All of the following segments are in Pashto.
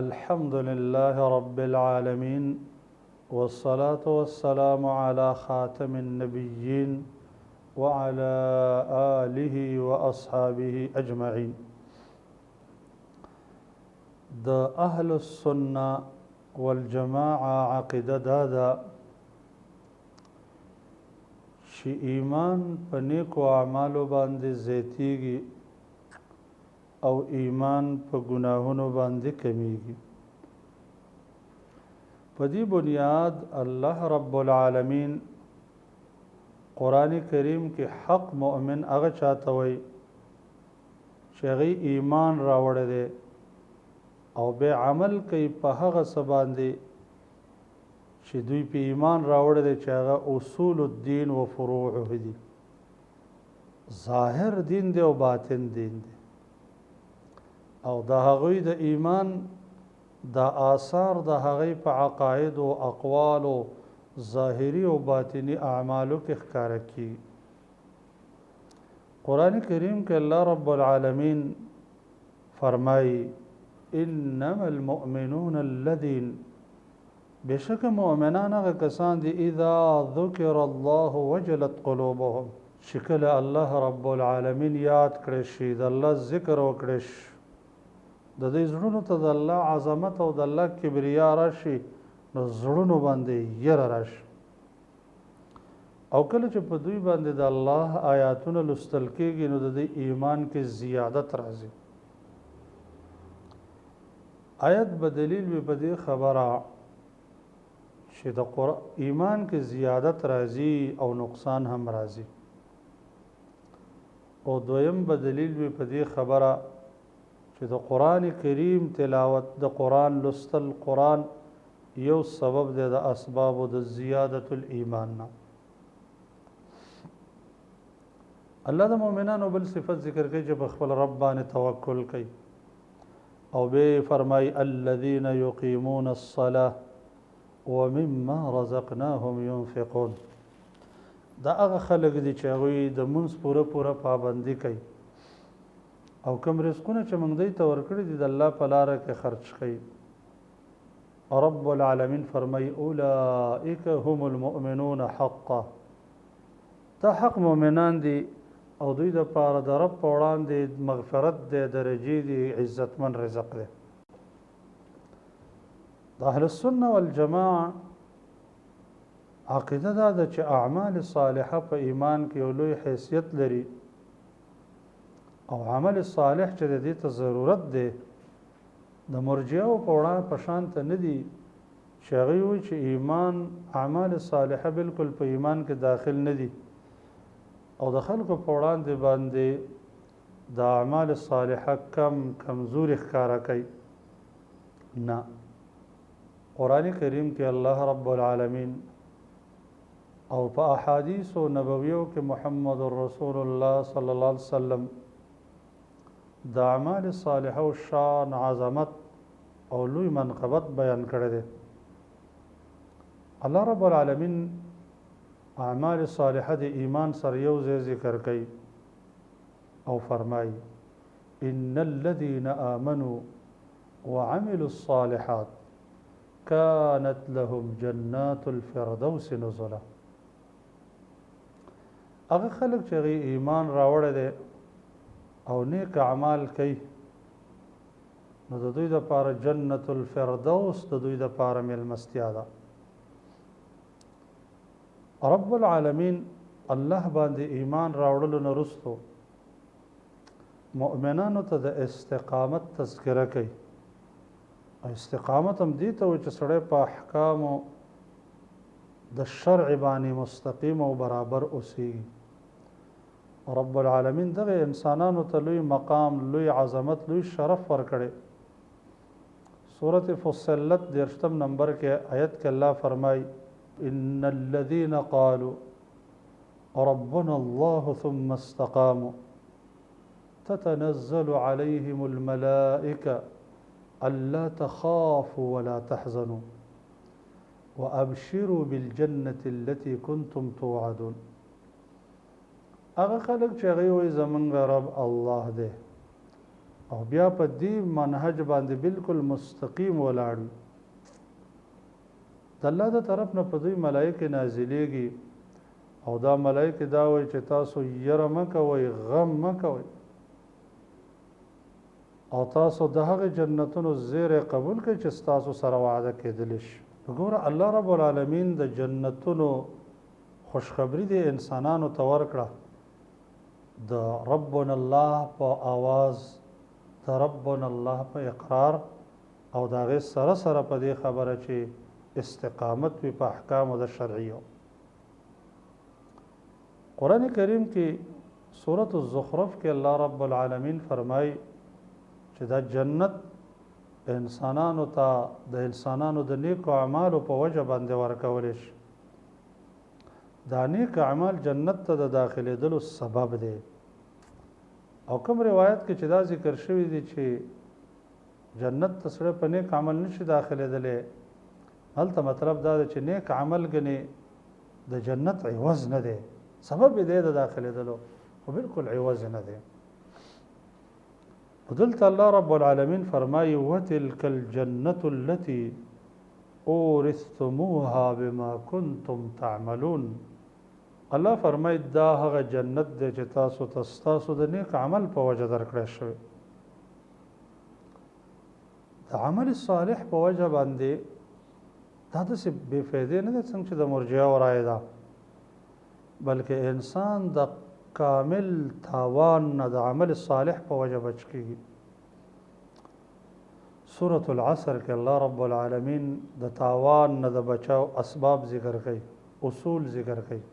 الحمد لله رب العالمين والصلاة والسلام على خاتم النبيين وعلى آله وأصحابه أجمعين. د اهل السنة والجماعة عقیده دا ده چې ایمان په نیکو اعمالو باندې زیاتیږي او ایمان په ګناهونو باندې کمیږي. په دې بنیاد الله رب العالمین قرآن کریم کې حق مؤمن هغه چاته وایي چې هغه ایمان راوړی دی او به عمل کوي په هغه څه باندې چې دوی په ایمان راوړی دی، چې هغه اصول الدین و فروعه دي، ظاهر دین دی او باطن دین دی. او د هغوی د ایمان د آثار د هغوی په عقاید او اقوالو، ظاهري او باطني اعمالو کې ښکاره کیږي. قرآن کریم کې الله رب العالمین فرمایي: انما المؤمنون الذين، بشک مؤمنان هغه کسان دي، اذا ذکر الله وجلت قلوبهم، چې کله الله رب العالمین یاد کړی شي، د الله ذکر وکړی شي، د دې زړونو ته د الله عظمت او د الله کبریا راشي، نو زړونو باندې یره راشي. او کله چې په دوی باندې د الله آیاتونه لوستل کېږي، نو د دې ایمان کې زیادت راځي. آیت به دلیل وي په دې خبره چې د ایمان کې زیادت راځي او نقصان هم راځي. او دویم به دلیل وي په دې خبره چې د قرآن کریم تلاوت، د قرآن لوستل، قرآن یو سبب دی د اسبابو د زیادت الایمان نه. الله د مؤمنانو بل صفت ذکر کوي چې په خپل رب باندې توکل کوي، او به فرمای: الذين يقيمون الصلاه ومما رزقناهم ينفقون. دا هغه خلک دي چې هغوی د مونځ پوره پوره پابندي کوي او کوم رزقونه چې موږ دوی ته ورکړي دي، د الله په لاره کې خرچ کوي. رب العالمین فرمای: اولئک هم المؤمنون حقا. دا حق مؤمنان دي او دوی د پاره د رب په وړاندې مغفرت دی، درجې دي، عزتمن رزق دی. د اهل السنة والجماعه عقیده دا ده چې اعمال صالحه په ایمان کې یو لوی حیثیت لري، او عمل صالح چې د دې ته ضرورت دی، د مرجعو په وړاندې په شان ته نه دي چې هغوی وایي چې ایمان، اعمال صالحه بالکل په ایمان کې داخل نه دي، او د خلکو په وړاندې باندې د اعمال صالحه کم کمزوري ښکاره کوي. نه، قرآن کریم کې الله رب العالمین او په احادیث نبویو کې محمد رسول الله صلی الله علیه وسلم د اعمال صالحه او شان، عظمت او لوی منقبت بیان کړی دی. الله رب العالمین اعمال صالحه د ایمان سره یو ځای ذکر کوي او فرمایي: ان الذين آمنوا وعملوا الصالحات كانت لهم جنات الفردوس نزلا. هغه خلک چې هغوی ایمان راوړی دی او نیک اعمال کوي، نو د دوی دپاره جنت الفردوس د دوی دپاره میلمستیا ده. رب العالمین الله باندې ایمان راوړلو نه وروسته مؤمنانو ته د استقامت تذکره کوي. استقامت هم دې ته وایي چې سړی په احکامو د شرع باندې مستقیم او برابر اوسیږي. رب العالمین دغه انسانانو ته لوی مقام، لوی عظمت، لوی شرف ورکړي. سورة فصلت 30 نمبر کې آیت کې الله فرمای: ان الذين قالوا ربنا الله ثم استقاموا تتنزل عليهم الملائكة ألا تخافوا ولا تحزنوا وأبشروا بالجنة التي كنتم توعدون. هغه خلک چې هغوی وایي زمونږ رب الله دی او بیا په دې منهج باندې بالکل مستقیم ولاړ وي. د الله د طرف نه په دوی ملایکې نازلېږي او دا ملایکې دا وایي چې تاسو یره مه کوئ، غم مه کوئ او تاسو د هغې جنتونو زیری قبول کړئ چې ستاسو سره وعده کېدلی شي. ګوره الله رب العالمین د جنتونو خوشخبری دې انسانانو ته ورکړه، د ربنا الله په اواز، د ربنا الله په اقرار او د هغې سره سره په دې خبره چې استقامت وي په احکامو د شرعیو. قرآن کریم کې سورة الزخرف کې الله رب العالمین فرمایي چې دا جنت انسانانو ته د انسانانو د نیکو اعمالو په وجه باندې ورکول شي. دا نیک اعمال جنت ته د داخلېدلو سبب دی. او کوم روایت کې چې دا ذکر شوی دی چې جنت ته سړی په نیک عمل نشي داخلېدلی، هلته مطلب دا دی چې نیک عمل ګنې د جنت عوض نه دی، سبب یې دی د داخلېدلو خو بالکل عوض نه دی. دلته الله رب العالمین فرمایي وتلک الجنة التي اورثتموها بما کنتم تعملون. الله فرمایي دا هغه جنت دی چې تاسو ته ستاسو د نیک عمل په وجه درکړی شوی. د عمل صالح په وجه باندې دا داسې بې فایدې نه دی څنګه چې د مرجعو رایه ده، بلکې انسان د کامل تاوان نه د عمل صالح په وجه بچ کیږي. سورة العصر کې الله رب العالمین د تاوان نه د بچاو اسباب ذکر کوي، اصول ذکر کوي.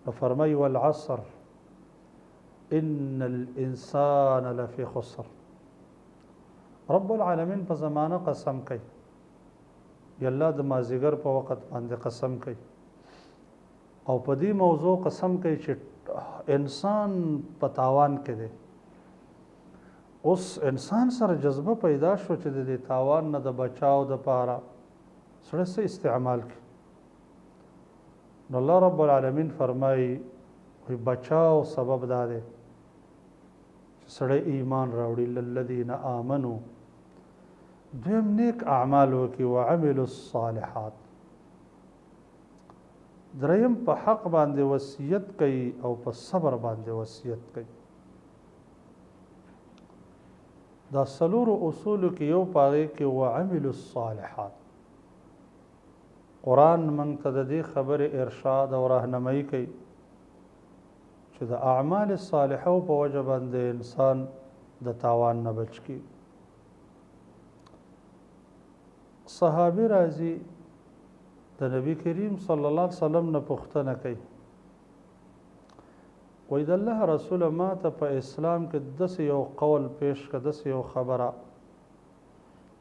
نو فرمایي والعصر ان الانسان لفی خسر. رب العالمین په زمانه قسم کوي، یا الله د مازیګر په وخت باندې قسم کوي او په دې موضوع قسم کوي چې انسان په تاوان کې دی. اوس انسان سره جذبه پیدا شو چې د دې تاوان نه د بچاو د پاره سړی څه استعمال کړي. نو الله رب العالمین فرمایي وایي بچاو سبب دا دی چې سړی ایمان راوړي، للذین آمنو، دویم نیک اعمال وکړي، وعملوا الصالحات، دریم په حق باندې وصیت کوي او په صبر باندې وصیت کوي. دا څلورو اصولو کې یو په هغې کې وعملوا الصالحات. قرآن موږ ته د دې خبرې ارشاد او راهنمایي کوي چې د اعمال صالحو په وجه باندې انسان د تاوان نه بچ کړي. صحابي راځي د نبی کریم صلی الله علیه وسلم نه پوښتنه کوي، وایي د الله رسول ما ته په اسلام کې داسې یو قول پیش کړه، داسې یو خبره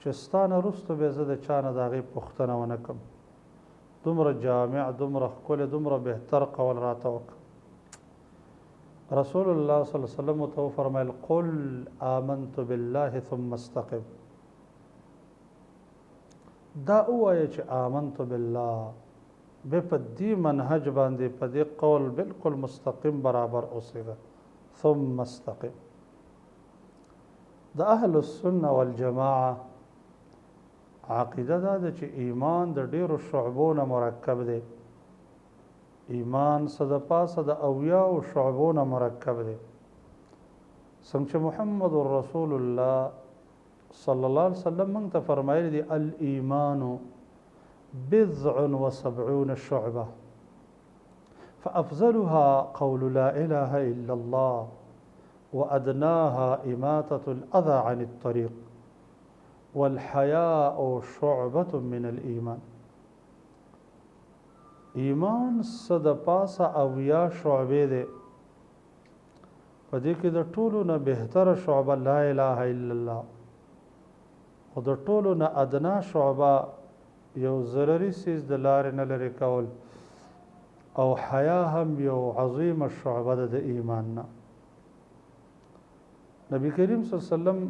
چې ستا نه وروسته بیا زه د چا نه د هغې پوښتنه ونه کړم، دومره جامع، دومره ښکلی، دومره بهتر قول راته وکړه. رسول الله صلی الله علیه وسلم ورته وفرمیل قل آمنت بالله ثم استقم. دا ووایه چې آمنت بالله، به په دې منهج باندې په دې قول بالکل مستقیم برابر اوسېږه، ثم استقم. د اهل السنة والجماعه عقیده دا ده چې ایمان د ډیرو شعبو نه مرکب دی. ایمان څه د پاسه د 70 شعبو نه مرکب دی. څنګه چې محمد رسول الله صلی الله علیه وسلم موږ ته فرمایلی دی الایمان بضع وسبعون شعبه فأفضلها قول لا إله إلا الله وأدناها إماتة الأذى عن الطريق والحياء شعبة من الإيمان. ایمان څه د پاسه 70 شعبې دی، په دې کې د ټولو نه بهتره شعبه لا اله الا الله، خو د ټولو نه ادنا شعبه یو ضرري څیز د لارې نه لرې کول، او حیا هم یو عظیمه شعبه ده د ایمان نه. نبی کریم صلی الله علیه وسلم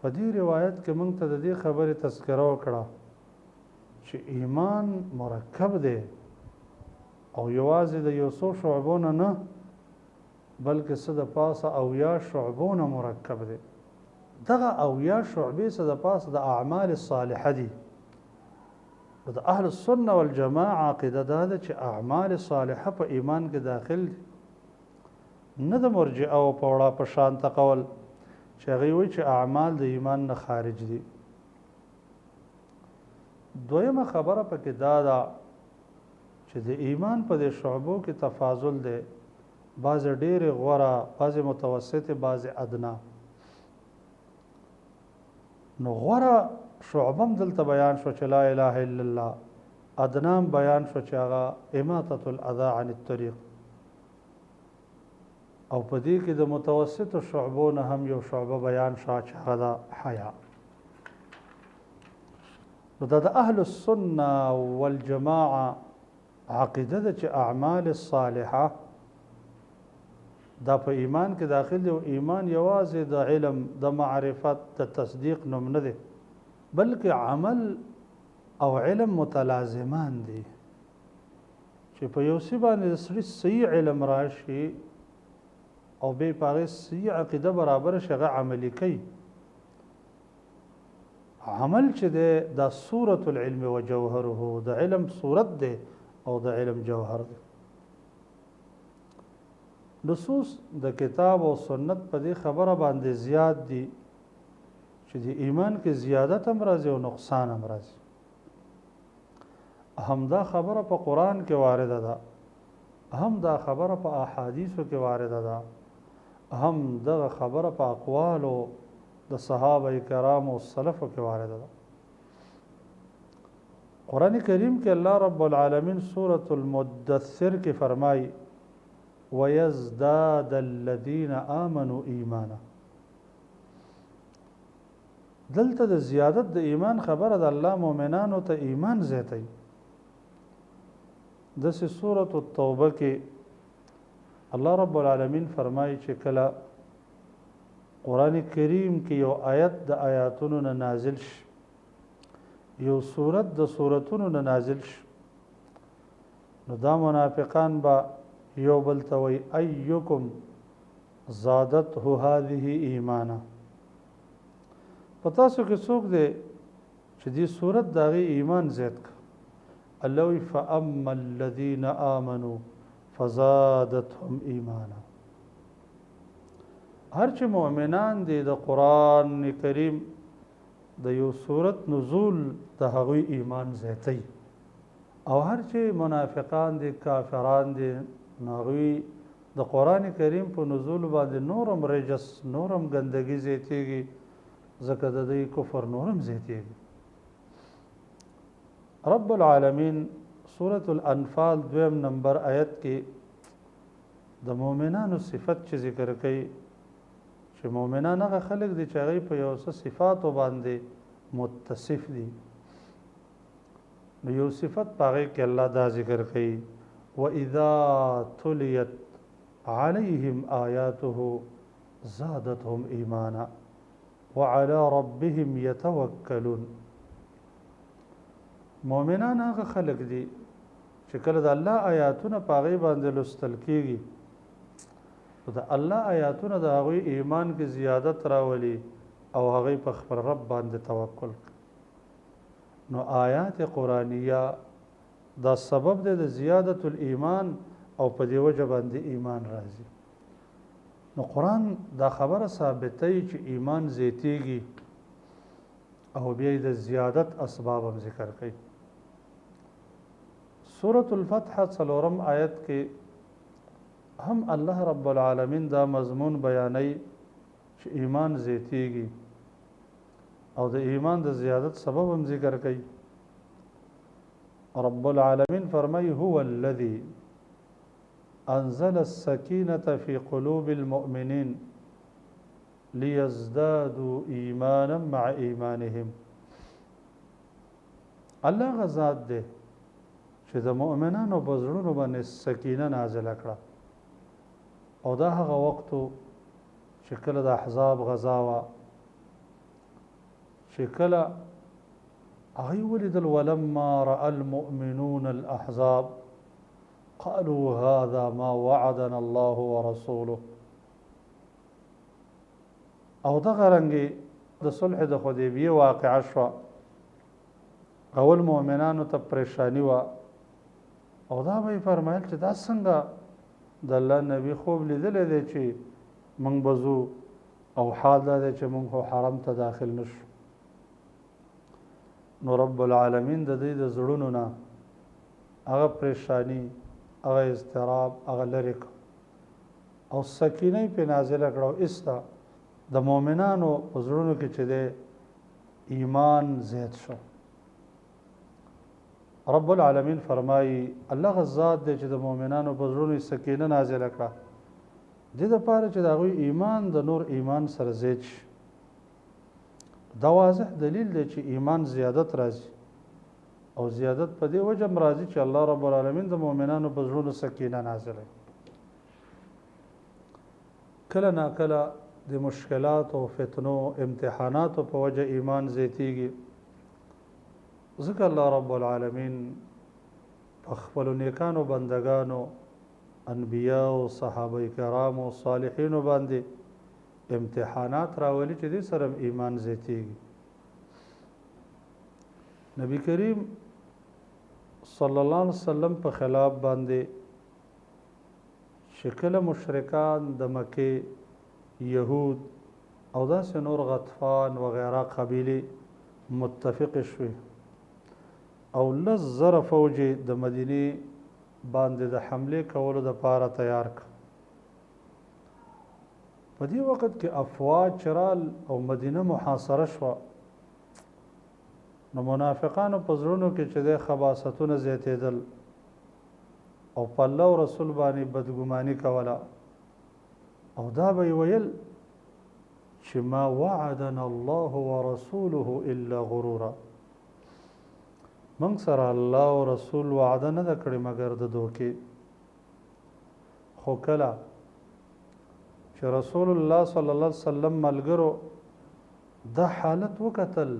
په دې روایت کې موږ ته د دې خبرې تذکره وکړه چې ایمان مرکب دی او یوازې د یو څو شعبو نه نه، بلکې څه د پاسه 70 شعبو نه مرکب دی. دغه 70 شعبې څه د پاسه د اعمال صالحه دي. نو د اهل السنة والجماعة عقیده دا ده چې اعمال صالحه په ایمان کې داخل دي، نه د مرجئه او په وړا په شان ته قول چې هغوی وایي چې اعمال د ایمان نه خارج دي. دویمه خبره پکې دا ده چې د ایمان په دې شعبو کې تفاضل دی، بعضې ډېرې غوره، بعضې متوسطې، بعضې ادنا. نو غوره شعبه هم دلته بیان شو چې لا اله الا الله، ادنا هم بیان شو چې هغه اماطة الاذی عن الطریق، او په دې کې د متوسطو شعبو نه هم یو شعبه بیان شوه چې هغه ده حیا. نو دا د اهل السنة والجماعة عقیده ده چې اعمال الصالحه دا په ایمان کې داخل دی، او ایمان یوازې د علم، د معرفت، د تصدیق نوم نه دی، بلکې عمل او علم متلازمان دي. چې په یو څه باندې د سړي صحیح علم راشي او بیا په هغې صحیح عقیده برابره شي، هغه عملي کوي. عمل چې دی دا صورت العلم و جوهره، د علم صورت دی او د علم جوهر دی. نصوص د کتاب او سنت په دې خبره باندې زیات دي چې د ایمان کې زیادت هم راځي او نقصان هم راځي. همدا خبره په قرآن کې وارده ده، هم دا خبره په احادیثو کې وارده ده، هم دغه خبره په اقوالو د صحابه کرامو او سلفو کې وارده ده. قرآن کریم کې الله رب العالمین سورة المدثر کې فرمایي ويزداد الذين آمنوا ایمانا. دلته د زیادت د ایمان خبره ده، الله مؤمنانو ته ایمان زیاتوي. داسې سورة التوبه کې الله رب العالمین فرمایي چې کله قرآن کریم کې یو آیت د آیاتونو نه نازل شي، یو سورت د سورتونو نه نازل شي، نو دا منافقان به یو بل ته وایي ایکم زادته هذه ایمانا. په تاسو کې څوک دی چې دې سورت د هغې ایمان زیات کړ؟ الله وایي فاما الذین آمنوا فزادتهم ایمانا. هر چې مؤمنان دي د قرآن کریم د یو سورت نزول د هغوی ایمان زیاتوي، او هر چې منافقان دي، کافران دي، نو هغوی د قرآن کریم په نزول باندې نورم رجس، نورم ګندګي زیاتېږي، ځکه د دوی کفر نورم زیاتېږي. رب العالمین سورة الانفال دویم نمبر آیت کې د مؤمنانو صفت چې ذکر کوي چې مؤمنان هغه خلک دي چې هغوی په یو څه صفاتو باندې متصف دي. نو یو صفت په هغې کې الله دا ذکر کوي وَإِذَا تُلِيَتْ عَلَيْهِمْ آيَاتُهُ زَادَتْهُمْ إِيمَانًا وَعَلَى رَبِّهِمْ يَتَوَكَّلُونَ. مؤمنان هغه خلک دي چې کله د الله آیاتونه په هغې باندې لوستل کېږي، نو د الله آیاتونه د هغوی ایمان کې زیادت راولي او هغوی په خپل رب باندې توکل کوي. نو آیات قرآنیه دا سبب دی د زیادت الایمان، او په دې وجه باندې ایمان راځي. نو قرآن دا خبره ثابتوي چې ایمان زیاتېږي، او بیا یې د زیادت اسباب هم ذکر کوي. سورة الفتح څلورم آیت کې هم الله رب العالمین دا مضمون بیانوي چې ایمان زیاتېږي، او د ایمان د زیادت سبب هم ذکر کوي. رب العالمین فرمایي هو الذي انزل السکینة فی قلوب المؤمنین ليزدادوا ایمانا مع ایمانهم. الله هغه ذات دی چې د مؤمنانو په زړونو باندې سکینه نازله کړه، او دا هغه وخت چې کله د احزاب غزا وه، چې کله هغوی ولیدل ولما رأى المؤمنون الاحزاب قالوا هذا ما وعدنا الله ورسوله. او دغه رنګې د صلح د حدیبیې واقعه شوه، اول مؤمنانو ته پریشانی وه او دا به یې فرمایل چې دا څنګه د الله نبی خوب لیدلی دی چې موږ به ځو او حال دا دی چې موږ خو حرم ته داخل نشو. نو رب العالمین د دوی د زړونو نه هغه پریشانی، هغه اضطراب هغه لرې کړ او سکینه یې پرې نازله کړه او ایسته د مؤمنانو په زړونو کې چې دی ایمان زیات شو. رب العالمین فرمایي الله غ ذات دی چې د مؤمنانو په زړونو یې سکینه نازله کړه، دې دپاره چې د هغوی ایمان د نور ایمان سره زیات شي. دا واضح دلیل دی چې ایمان زیادت راځي او زیادت په دې وجه هم راځي چې الله رب العالمین د مؤمنانو په زړونو سکینه نازلوي. کله ناکله د مشکلاتو او فتنو امتحاناتو په وجه ایمان زیاتیږي، ځکه الله رب العالمین په خپلو نیکانو بندګانو انبیاء او صحابه کرامو صالحینو باندې امتحانات راولي چې دې سره ایمان زیاتیږي. نبی کریم صلی الله علیه وسلم په خلاف باندې چې کله مشرکان د مکې یهود او داسې نور غطفان وغیره قبیلې متفق شوې او 10,000 فوج د مدینې باندې د حملې کولو دپاره تیار کړ. په دې وخت کې افواج چې رال او مدینه محاصره شوه، نو منافقانو په زړونو کې چې دی خباستونه زیاتېدل او په الله او رسول باندې بدګماني کوله او دا به یې ویل چې ما وعدنا الله ورسوله الا غرورا، موږ سره الله او رسول وعده نه ده کړې مګر د دوکې. خو کله چې رسول الله صلی الله علیه وسلم ملګرو دا حالت وکتل،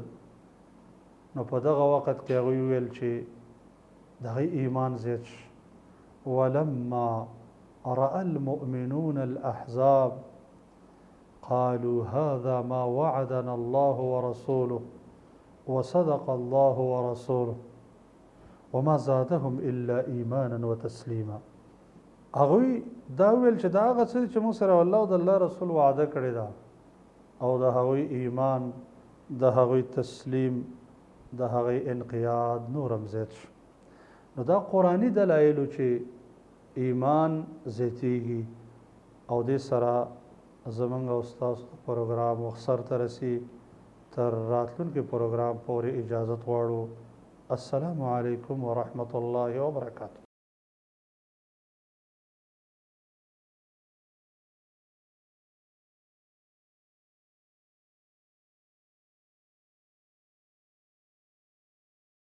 نو په دغه وخت کې هغوی وویل چې د هغوی ایمان زیات شو. ولما رأى المؤمنون الأحزاب قالوا هذا ما وعدنا الله ورسوله وصدق الله ورسوله وما زادهم إلا إيمانا وتسليما. هغوی دا وویل چې دا هغه څه دي چې موږ سره الله او د الله رسول وعده کړې ده، او د هغوی ایمان، د هغوی تسلیم، د هغوی انقیاد نور هم زیات شو. نو دا قرآني دلایلو چې ایمان زیاتیږي، او دې سره زمونږ او ستاسو د پروګرام وخت سر ته رسي. تر راتلونکي پروګرام پورې اجازت غواړو. السلام علیکم ورحمت الله وبرکاته.